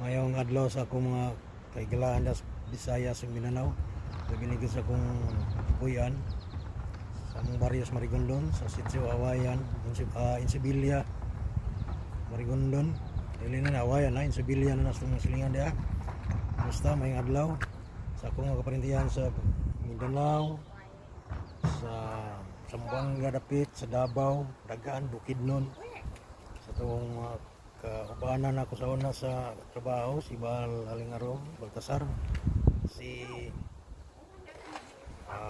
Mayong adlaw sa akong mga kahigalaan sa Visayas ug Mindanao. Labi na gyud sa akong puy-an sa among baryo sa Marigondon, sa Sitio Awayan, in Sibilia, Marigondon. Dili na na Awayan na, in Sibilia na nasa itong silingan diha. Basta mayong adlaw sa akong mga kaparintihan sa Mindanao, sa Zamboanga dapit, sa Davao, Dagan, Bukidnon, sa itong mga kaubanan ako sa una sa trabaho, si Bal Alingarom, Baltasar, si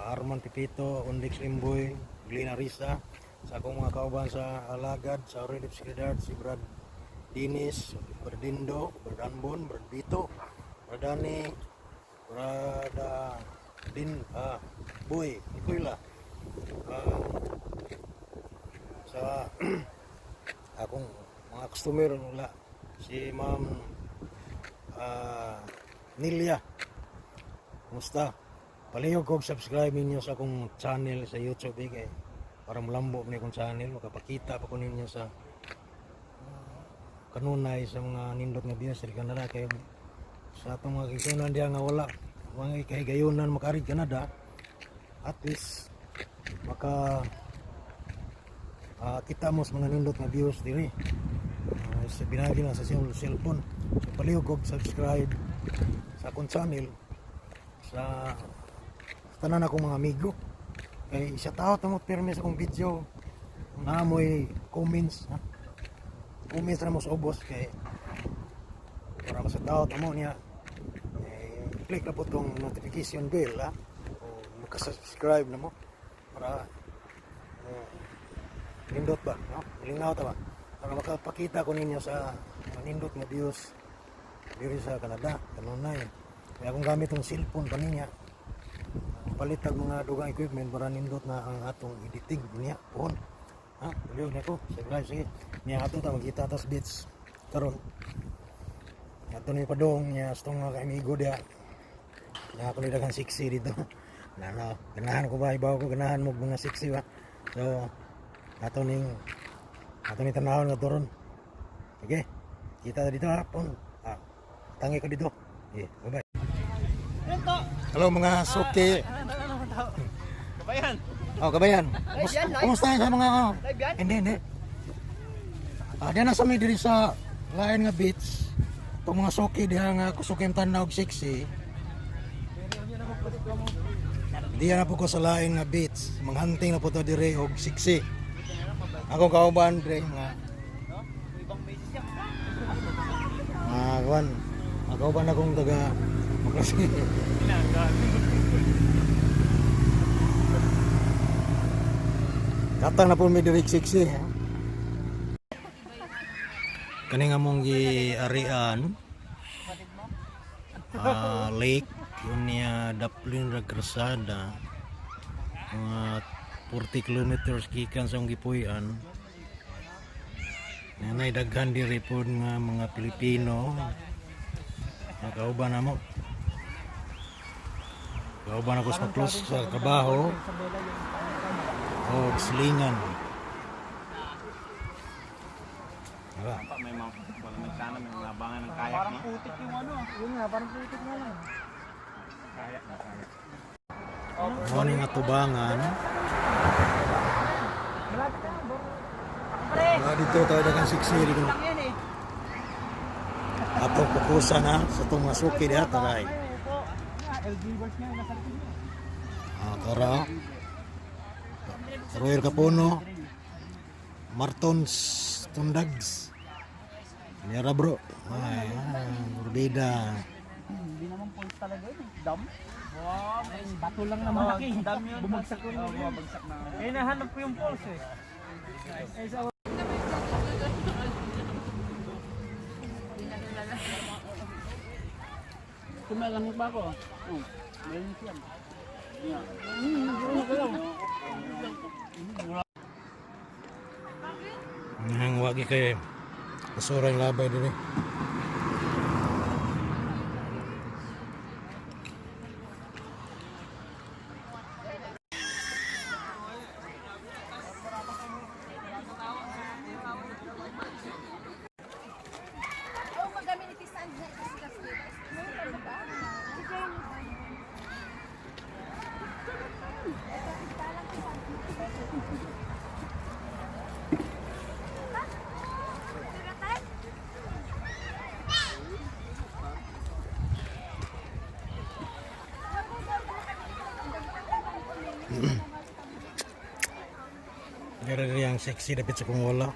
Arman Pipito, Undix Limboy, Glenn Arisa, sa akong mga kauban sa Alagad, sa Relief Secretary, si Brad Dinis, Brad Dindo, Brad Anbon, Brad Vito, Brad Dani, Brad Din, Boy, Nikuyla, sa akong mga customer wala si Ma'am Nilia. Kumusta? Palihog kog subscribe ninyo sa akong channel sa YouTube eh, kay para mulambo ni akong channel, makapakita pa ko ninyo sa kanunay sa mga nindot nga views sa Canada, kay sa atong mga kaigsuonan diha nga wala mga kahigayunan makaari Canada, at least maka kita mo sa mga nindot nga views diri sa binagi lang sa cellphone. So palihog og subscribe sa akong channel sa tanan akong mga amigo, kay isa tao tamo pirmi sa akong video naamoy comments, ha? Comments na mo sa ubos kay para sa tao tamo niya eh, click na po tong notification bell, ha, o makasubscribe na mo para nindot ba, no, linaw ta ba, para makapakita ko ninyo sa mga nindot nga views diri sa Canada kanunay. Kaya akong gamit tong cellphone pa niya, palit og mga dugang equipment para nindot na ang atong editing niya pohon, ha. Tuloy na ko subscribe, sige niya. Ato ta magkita ta sa beach karon. Ato ni padong niya sa tong mga kaamigo diha na ako ni daghang sexy dito na no, ganahan ko ba, ibaw ko ganahan mo mga sexy ba. So ato ning tanawon nga turon. Okay, kita ta dito hapon, ah, tangi ko dito eh. Bye bye. Hello mga suki. Kabayan! Oh, kabayan. Kumusta sa mga oh? Live yan? Hindi, hindi. Ah, diyan na sa may diri sa lain nga beach. Itong mga suki diha nga kusukin tanaw og sexy. Diya na po ko sa lain nga beach. Manghunting na po to dire og sexy. Akong kauban dire mga Ibang basis yan. mga kuan. Mga kauban akong taga maklase. Katang na po may diri sexy. Kani nga mong giarian lake yun niya, daplin ra krasada, mga 40 kilometers gikan sa akong gipuy-an. Nanay daghan diri pod nga mga Pilipino. Nakauban na mo. Kauban ako sa close sa trabaho o silingan. Diba? May mga wala may sana may mga abangan ng kayak, Parang no? putik yung ano. Yun nga, parang putik nga lang. Kayak na kayak. Mo ni nga tubangan. Malapit na, bro. Pre! Ah, dito tayo daghang siksi dito. Lang yan eh. Atong kukusa na sa itong mga suki diha taray. Ay, po. LG bars nga, nasa likod niya. Ah, tara. Royer Capuno. Martons Tundags. Nira bro. Ay, Urbida. Hindi naman falls talaga yun eh. Dam? Wow, may bato lang na malaki. Dam yun. Bumagsak ko Oo, bumagsak na. Eh, nahanap ko yung falls eh. Eh, sa Kumalang pa ako. Oh, meron siya. Yeah. Nang wagi kay basura yung labay diri. Oh, magamit iti sand na. Pero diri ang sexy dapit sa kong wala.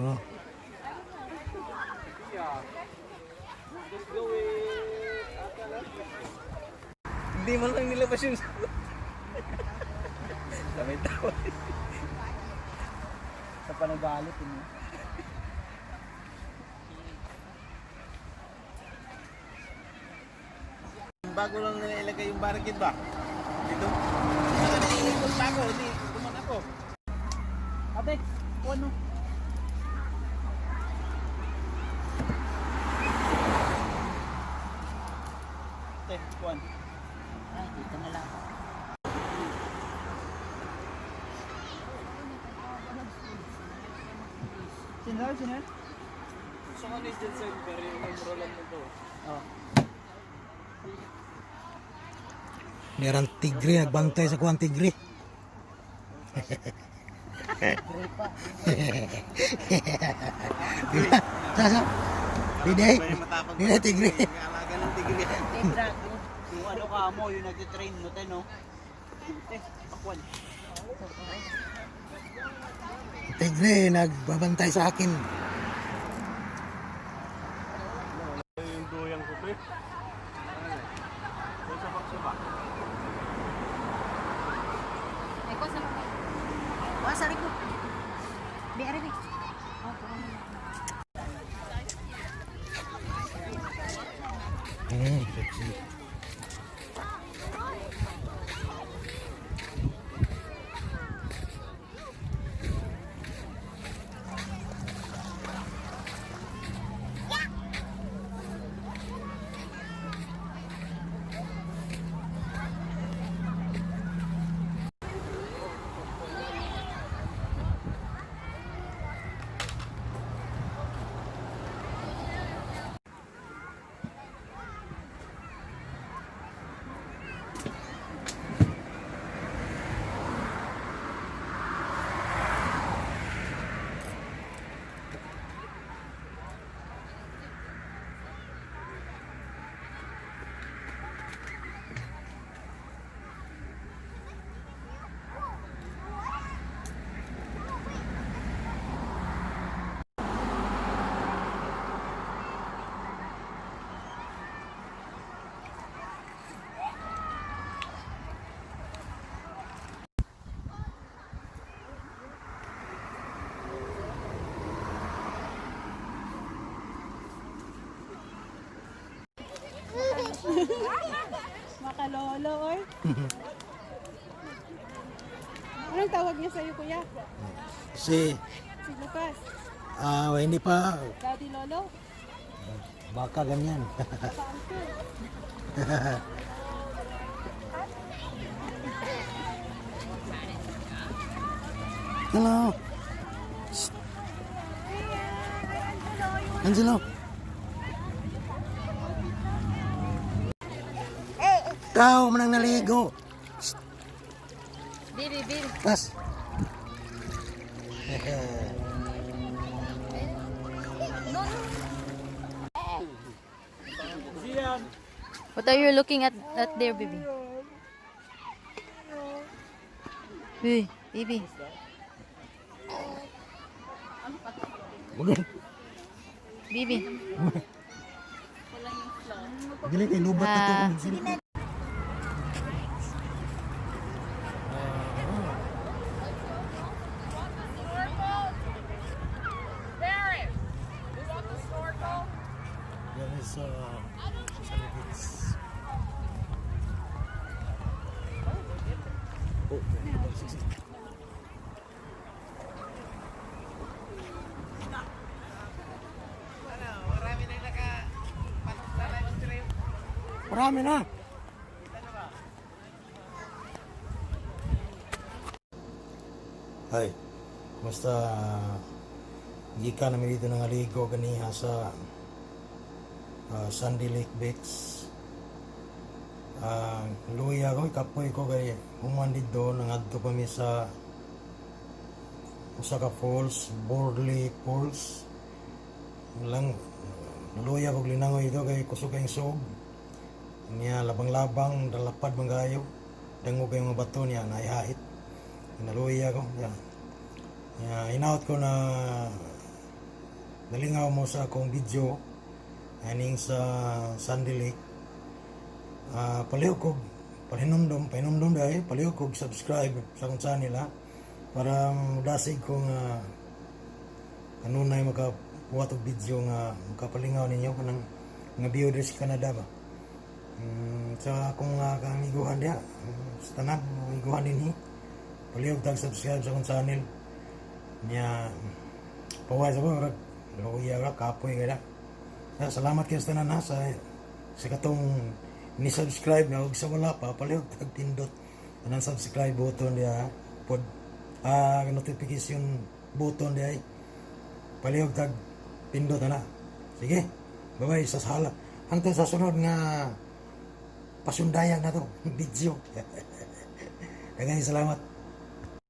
Oh. Hindi man lang nilabas yung Damay tao. Sa panagalit eh. Bago lang nila ilagay yung barricade ba? Dito? Nakalikot pa ako, di duman ako. Ate, o ano? Te, kuan. Ay, dito na lang. Sino? Sino? Sa kanis dyan sa pero yung enrollan mo to. Oh. Meron tigre, nagbantay sa kuwang tigre. Sa. Dide. Matapang. Dide tigre. Alaga ng tigre. Yung ano ka mo, yung nagtitrain no, te, no? Te, pakwan. Tigre nagbabantay sa akin. Yung duyang ko, pre. Sa bakso ba? Ay, kuha sa mga. Kuha sa ko. Bi, ari, bi. Oh, kuha na. Sexy. Makalolo, oy. Anong tawag niya sa'yo, kuya? Si Si Lucas. ah hindi pa Daddy Lolo? baka ganyan. Papa Uncle. Hello. Shh. Angelo. Ikaw manang naligo. Bibi, bibi. Tas. No, no. What are you looking at there, baby? Uy, baby. Baby. Dili kay lubat na to. Ah. Sige. Yan is sa beach. Oh, sige. Marami na naka live stream. Marami na. Hi. Basta gikan namin dito ng aligo ganiha sa Sandy Lake Beach. Luya ko, kapoy ko kay human dito, nangadto kami sa usa ka falls, Borley Falls. Lang luya ko linangoy ito kay kusog kayong suog. Niya labang-labang dalapad man kayo. Dangog kay mga bato niya, naihait. Naluya ko. Ya. Ya, hinaot ko na nalingaw mo sa akong video aning sa Sandy Lake. Palihog kog pahinumdum, pahinumdum dahil palihog kog subscribe sa akong channel ha, para mudasig ko nga kanunay makapuwat og video nga makapalingaw ninyo kanang nga view diri sa Canada ba. Sa akong mga kaamiguhan diha, sa tanan mga amiguhan dinhi, palihog tag subscribe sa akong channel. Nya paway sa ko, murag luya ra, kapoy kay. Ya, salamat kayo sa tanan ha, sa katong ni-subscribe na ug sa wala pa, palihog tag pindot anang subscribe button diha pod, notification button diha, palihog tag pindot ana. Sige, bye bye sa sala hangtod sa sunod nga pasundayag na to video. Daghang salamat.